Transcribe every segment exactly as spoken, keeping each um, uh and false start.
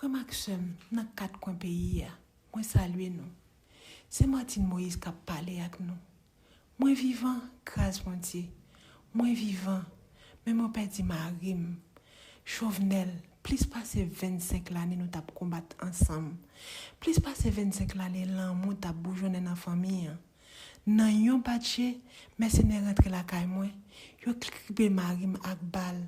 Frè m ak sè m nan kat kwen peyi a, mwen salye nou. Se Martine Moïse k ap pale ak nou. Mwen vivan, gras Bondye. Mwen vivan, men mwen pèdi mari m. Jovenel, plis pase vennsenk lane nou t ap konbat ansanm. Plis pase vennsenk lane lanmou t ap boujonnen nan fanmi an. Nan yon batje, mèsenè rantre lakay mwen, yo kripe mari m ak bal.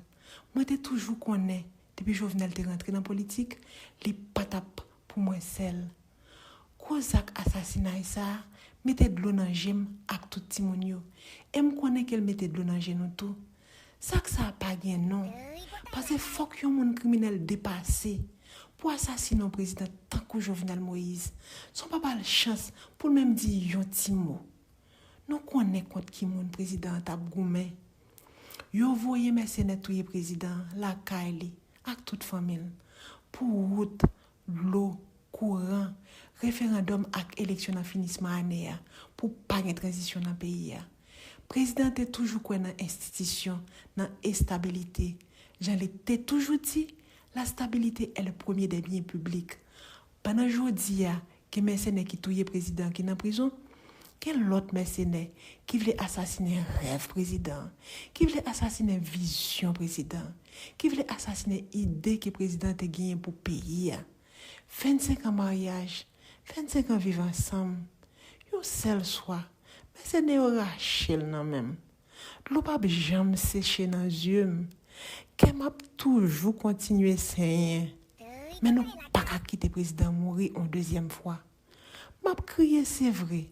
Mwen te toujou konnen, depi Jovenel te rantre nan politik, li pa t ap pou mwen sèl. Gwo zak asasinay sa a mete dlo nan je m ak tout timoun yo, e m konnen ke l mete dlo nan je nou tou. Zak sa a pa gen non, paske fòk yon moun kriminèl depase pou asasinen yon prezidan tankou Jovenel Moïse, san w pa ba l chans pou l menm di yon ti mo. Nou konnen kont ki moun prezidan an t ap goumen. Yo voye mèsenè touye prezidan an lakay li ak tout fanmi l pou wout, dlo, kouran, referandòm ak eleksyon nan finisman ane a pou pa gen tranzisyon nan peyi a. Prezidan an te toujou kwè nan enstitisyon, nan estabilite. Jan li te toujou di, la stabilité est le premier des biens publics. Pandan jodi a, gen mèsenè ki touye prezidan ki nan prizon, gen lòt mèsenè ki vle asasinen rèv prezidan, ki vle asasinen vizyon prezidan, ki vle asasinen ide ke prezidan te genyen pou peyi a. Vennsenk an maryaj, vennsenk an viv ansanm, yon sèl swa, mèsenè yo rache l nan men m. Dlo p ap janm seche nan zye m. Kè m ap toujou kontinye senyen. Men nou pa ka kite prezidan mouri yon dezyèm fwa. M ap kriye, se vre.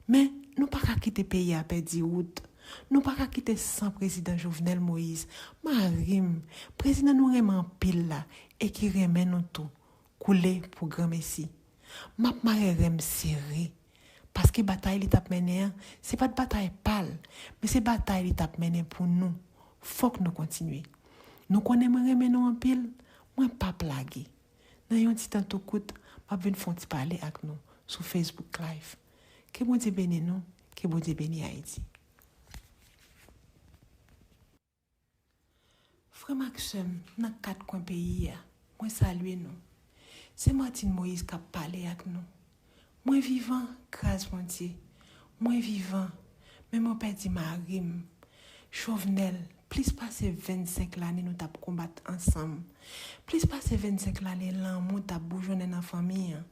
Men nou pa ka kite peyi a pèdi wout. Nou pa ka kite san prezidan Jovenel Moïse, mari m, prezidan nou renmen anpil la e ki renmen nou tou, koule pou granmesi. M ap mare ren m sere, paske batay li t ap mennen an, se pa t batay pa l, men se batay li t ap mennen pou nou. Fòk nou kontinye. Nou konnen mwen renmen nou anpil, mwen p ap lage. Nan yon ti tan tou kout, m ap vin fè yon ti pale ak nou sou Facebook Live. Ke Bondye beni nou, ke Bondye beni Ayiti. Frè m ak sè m nan kat kwen peyi a, mwen salye nou. Se Martine Moïse k ap pale ak nou. Mwen vivan, gras Bondye. Mwen vivan, men mwen pèdi mari m. Jovenel, plis pase vennsenk lane nou t ap konbat ansanm. Plis pase vennsenk lane lanmou t ap boujonnen nan fanmi an.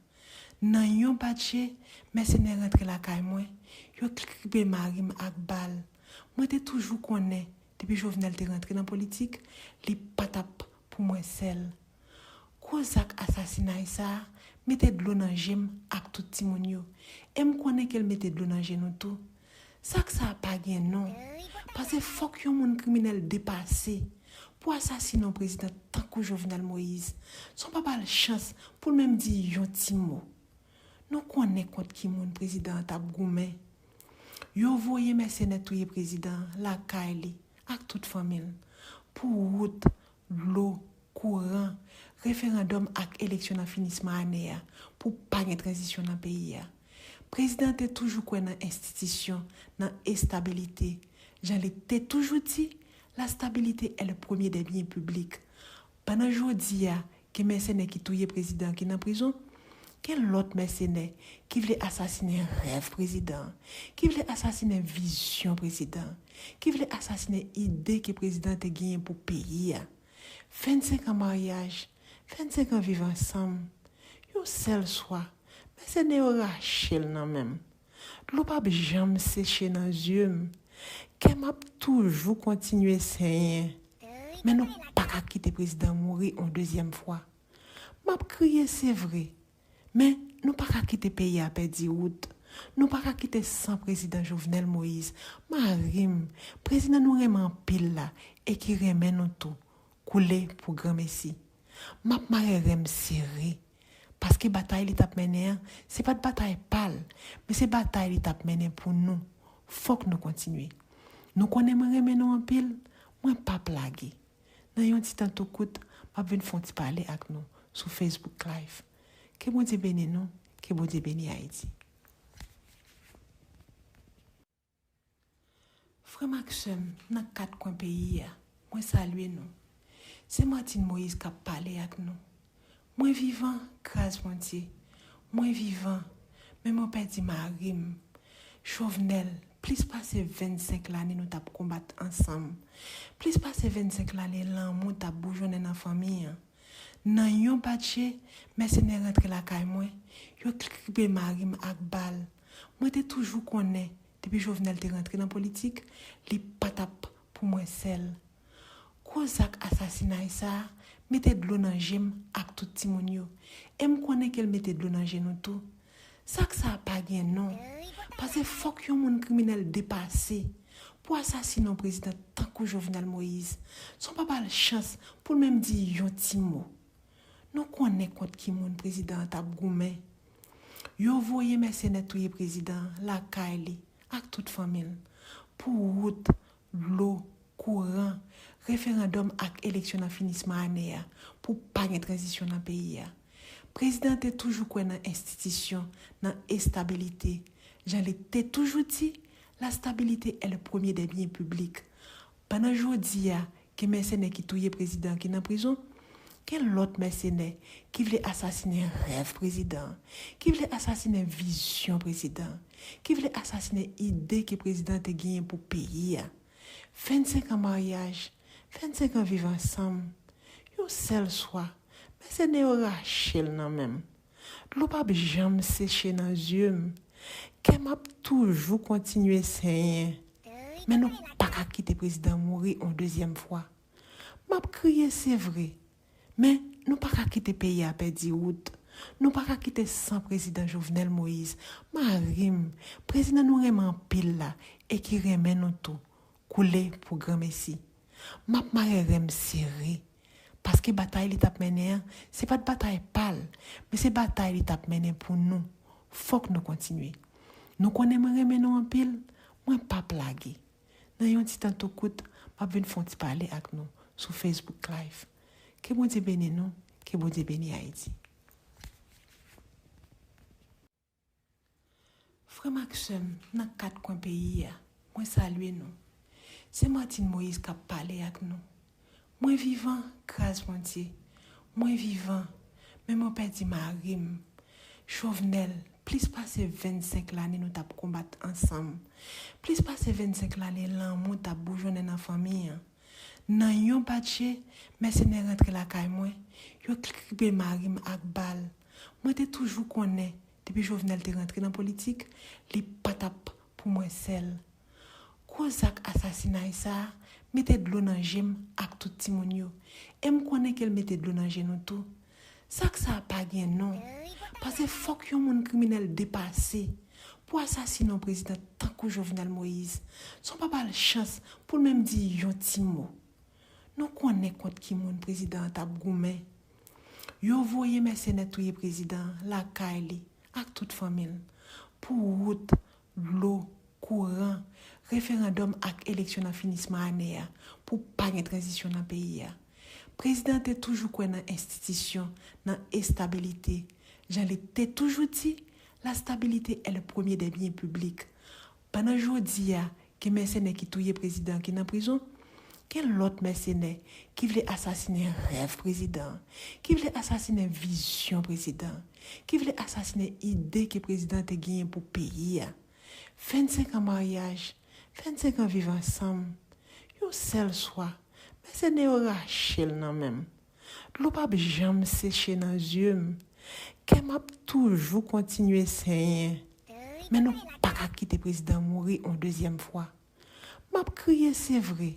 Nan yon batje, mèsenè rantre lakay mwen, yo kripe mari m ak bal. Mwen te toujou konnen, depi Jovenel te rantre nan politik, li pa t ap pou mwen sèl. Gwo zak asasinay sa a mete dlo nan je m ak tout timoun yo, e m konnen ke l mete dlo nan je nou tou. Zak sa a pa gen non, paske fòk yon moun kriminèl depase pou asasinen yon prezidan tankou Jovenel Moïse, san w pa ba l chans pou l menm di yon ti mo. Nou konnen kont ki moun prezidan an t ap goumen. Yo voye mèsenè touye prezidan an lakay li ak tout fanmi l pou wout, dlo, kouran, referandòm ak eleksyon nan finisman ane a pou pa gen tranzisyon nan peyi a. Prezidan an te toujou kwè nan enstitisyon, nan estabilite. Jan li te toujou di, la stabilité est le premier des biens publics. Pandan jodi a, gen mèsenè ki touye prezidan an ki nan prizon, gen lòt mèsenè ki vle asasinen rèv prezidan an, ki vle asasinen vizyon prezidan an, ki vle asasinen ide ke prezidan an te genyen pou peyi a. Vennsenk an maryaj, vennsenk an viv ansanm, yon sèl swa, mèsenè yo rache l nan men m. Dlo p ap janm seche nan zye m. Kè m ap toujou kontinye senyen. Men nou pa ka kite prezidan mouri yon dezyèm fwa. M ap kriye, se vre. Men nou pa ka kite peyi a pèdi wout. Nou pa ka kite san prezidan Jovenel Moïse, mari m, prezidan nou renmen anpil la e ki renmen nou tou, koule pou granmesi. M ap mare ren m sere, paske batay li t ap mennen an, se pa t batay pa l, men se batay li t ap mennen pou nou. Fòk nou kontinye. Nou konnen mwen renmen nou anpil, mwen p ap lage. Nan yon ti tan tou kout, m ap vin fè yon ti pale ak nou sou Facebook Live. Ke Bondye beni nou, ke Bondye beni Ayiti. Frè m ak sè m nan kat kwen peyi a, mwen salye nou. Se Martine Moïse k ap pale ak nou. Mwen vivan, gras Bondye. Mwen vivan, men mwen pèdi mari m. Jovenel, plis pase vennsenk lane nou t ap konbat ansanm. Plis pase vennsenk lane lanmou t ap boujonnen nan fanmi an. Nan yon bat je, mèsenè rantre lakay mwen, yo kripe mari m ak bal. Mwen te toujou konnen, depi Jovenel te rantre nan politik, li pa t ap pou mwen sèl. Gwo zak asasinay sa a mete dlo nan je m ak tout timoun yo. E m konnen ke l mete dlo nan je nou tou. Zak sa a pa gen non. Paske fòk yon moun kriminèl depase pou asasine yon prezidan tankou Jovenel Moïse, san w pa ba l chans pou l menm di yon ti mo. Nou konnen kont ki moun prezidan an t ap goumen. Yo voye mèsenè touye prezidan an lakay li ak tout fanmi l pou wout, dlo, kouran, referandòm ak eleksyon nan finisman ane a pou pa gen tranzisyon nan peyi a. Prezidan an te toujou kwè nan enstitisyon, nan estabilite. Jan li te toujou di, la stabilité est le premier des biens publics. Pandan jodi a, gen mèsenè ki touye prezidan an ki nan prizon, gen lòt mèsenè ki vle asasinen rèv prezidan an, ki vle asasinen vizyon prezidan an, ki vle asasinen ide ke prezidan an te genyen pou peyi a. Vennsenk an maryaj, vennsenk an viv ansanm, yon sèl swa, mèsenè yo rache l nan men m. Dlo p ap janm seche nan zye m. Kè m ap toujou kontinye senyen. Men nou pa ka kite prezidan mouri yon dezyèm fwa. M ap kriye, se vre. Men nou pa ka kite peyi a pèdi wout. Nou pa ka kite san prezidan Jovenel Moïse, mari m, prezidan nou renmen anpil la e ki renmen nou tou, koule pou granmesi. M ap mare ren m sere. Paske batay li t ap mennen an, se pa t batay pa l, men se batay li t ap mennen pou nou. Fòk nou kontinye. Nou konnen mwen renmen nou anpil, mwen p ap lage. Nan yon ti tan tou kout, m ap vin fè yon ti pale ak nou sou Facebook Live. Ke Bondye beni nou, ke Bondye beni Ayiti. Frè m ak sè m nan kat kwen peyi a, mwen salye nou. Se Martine Moïse k ap pale ak nou. Mwen vivan, gras Bondye. Mwen vivan, men mwen pèdi mari m. Jovenel, plis pase vennsenk lane nou t ap konbat ansanm. Plis pase vennsenk lane lanmou t ap boujonnen nan fanmi an. Nan yon bat je, mèsenè rantre lakay mwen, yo kripe mari m ak bal. Mwen te toujou konnen, depi Jovenel te rantre nan politik, li pa t ap pou mwen sèl. Gwo zak asasinay sa a mete dlo nan je m ak tout timoun yo. E m konnen ke l mete dlo nan je nou tou. Zak sa a pa gen non. Paske fòk yon moun kriminèl depase pou asasine yon prezidan tankou Jovenel Moïse, san w pa ba l chans pou l menm di yon ti mo. Nou konnen kont ki moun prezidan an t ap goumen. Yo voye mèsenè touye prezidan an lakay li ak tout fanmi l pou wout, dlo, kouran, referandòm ak eleksyon nan finisman ane a pou pa gen tranzisyon nan peyi a. Prezidan an te toujou kwè nan enstitisyon, nan estabilite. Jan li te toujou di, la stabilité est le premier des biens publics. Pandan jodi a, gen mèsenè ki touye prezidan an ki nan prizon, gen lòt mèsenè ki vle asasinen rèv prezidan an, ki vle asasinen vizyon prezidan an, ki vle asasinen ide ke prezidan an te genyen pou peyi a. Vennsenk an maryaj, vennsenk an viv ansanm, yon sèl swa, mèsenè yo rache l nan men m. Dlo p ap janm seche nan zye m. Kè m ap toujou kontinye senyen. Men nou pa ka kite prezidan mouri yon dezyèm fwa. M ap kriye, se vre.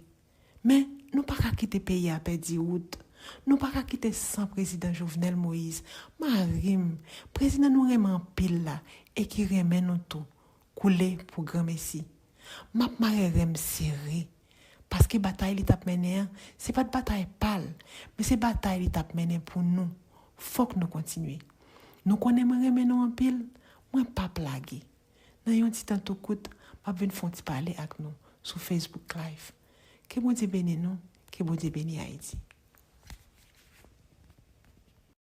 Men nou pa ka kite peyi a pèdi wout. Nou pa ka kite san prezidan Jovenel Moïse, mari m, prezidan nou renmen anpil la e ki renmen nou tou, koule pou granmesi. M ap mare ren m sere. Paske batay li t ap mennen an, se pa t batay pa l, men se batay li t ap mennen pou nou. Fòk nou kontinye. Nou konnen mwen renmen nou anpil, mwen p ap lage. Nan yon ti tan tou kout, m ap vin fè yon ti pale ak nou sou Facebook Live. Ke Bondye beni nou, ke Bondye beni Ayiti.